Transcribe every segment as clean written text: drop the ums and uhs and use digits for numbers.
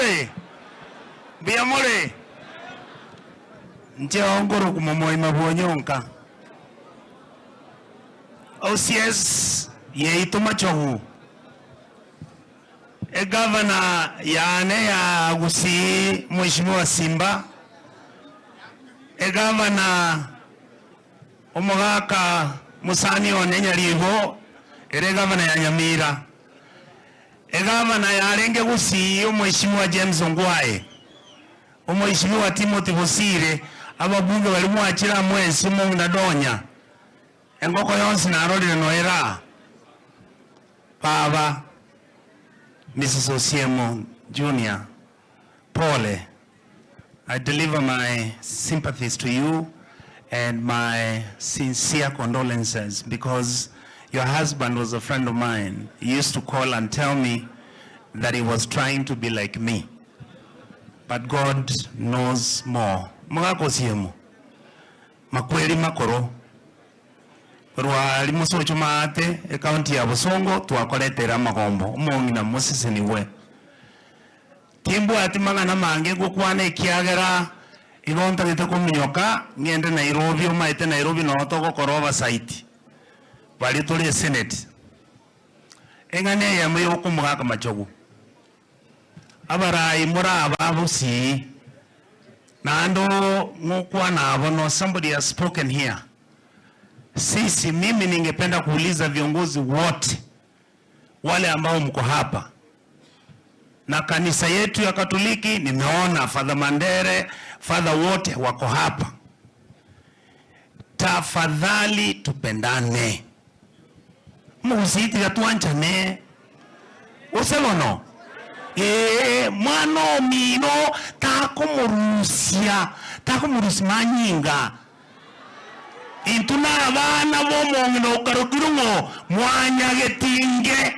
more? Mbuya more? Inche nkorokwa Momoima bw'Onyonka. OCS yaito Machogu, Egavana yane ya Gusii Mheshimiwa Simba, Egavana omogaka mosani one Nyaribo ere egavana ya Nyamira, Egavana yarenge Gusii Omweshimiwa James Ongwae, Omweshimiwa Timothy Bosire, ababunge baria mwachire amo ense Mong'ina Donya, Engoko yonsi narorire noere aa. Baba, Mrs Osiemo Junior, pole, I deliver my sympathies to you and my sincere condolences because your husband was a friend of mine. He used to call and tell me that he was trying to be like me. But God knows more. Mogaka Osiemo, makweri makoro. Korwa rimosocho maate ecounty ya Bosongo twakoretera amagombo omong'ina mosesenigwe. Timbwati mang'ana mange gokwana ekiagera igo ntagete kominyoka ng'ende Nairobi omaete Nairobi noo togokora oversight baria tore esenate. Eng'ana eyemo yokomogaka machogu abarai more aba abosii naende ng'okwana abo no somebody has spoken here. Sisi mimi ningependa kuuliza viongozi wote wale ambao mko hapa na kanisa yetu ya Katoliki, nimeona Father Mandere, Father wote wako hapa. Tafadhali tupendane, mugusii twanchane gose bono ee mwana omino takomorusia takomorusia manyinga Intwe nabana b'omong'ina okarokirwe ng'o? Mwanyagetinge.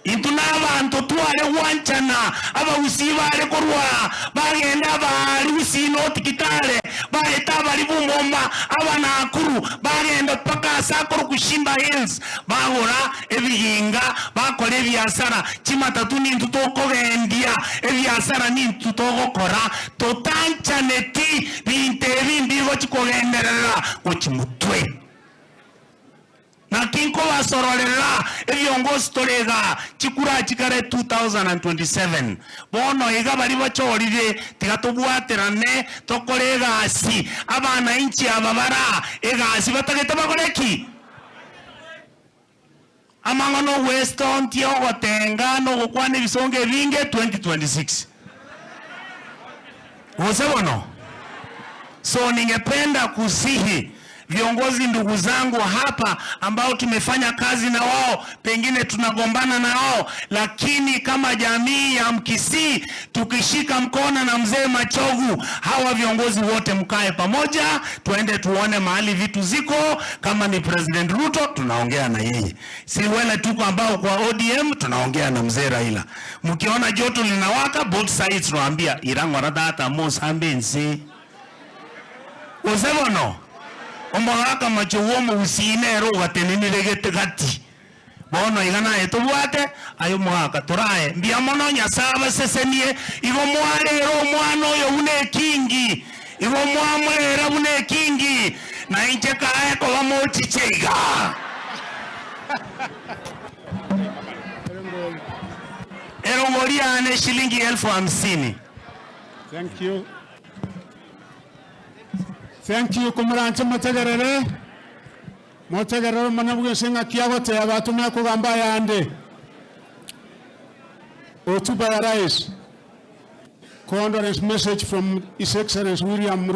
Intwe nabanto tware gwanchana, abagusii bare korwa bagenda abaari gusii noti Kitale, baeta abari bumomba, aba Nakuru, bagenda mpaka ase akorokwa Shimba Hills, bagora ebiginga, bakora ebiasara, chimatatu nintwe tokogendia, ebiasara nintwe togokora, Totanchaneti binto ebi mbigochi kogenderera gochia motwe. Naki nkobasororera ebiongosi tore igaa, chikura chikare 2027. Bono iga baria bachorire, tiga tobwaterane tokore egasi, abanainchi aba baraa egasi batagete bakore ki? Amang'ana ogwestontia, ogotenga, na ogokwana ebisongo ebinge 2026. Gose bono? So ningependa kusihi viongozi ndugu zangu hapa ambao tumefanya kazi na wao, pengine tunagombana na wao, lakini kama jamii ya Mkisii tukishika mkono na mzee Machogu, hawa viongozi wote mkae pamoja, tuende tuone mahali vitu ziko. Kama ni President Ruto tunaongea na yeye, si wale tuko ambao kwa ODM tunaongea na mzee Raila. Mkiona joto linawaka both sides, tunawaambia irang'ora tata mosambe nse gose bono omogaka Machogu omogusii nere ogatenenire gete gati. Bono iga naye tobwate aye omogaka torae mbuya mono Nyasae abasesenie igo mwarera omwana oyo buna ekingi igo mwamorera buna ekingi na inche kae koba mochiche iga. Erongori yane shilingi elfu hamsini. Thank you. Thank you komoranche motegerere. Motegerere omonyene bw'ense ng'aki agoteeba, atumia kogamba ayande. Hotuba ya Rais. Condolence message from His Excellency William Ruto.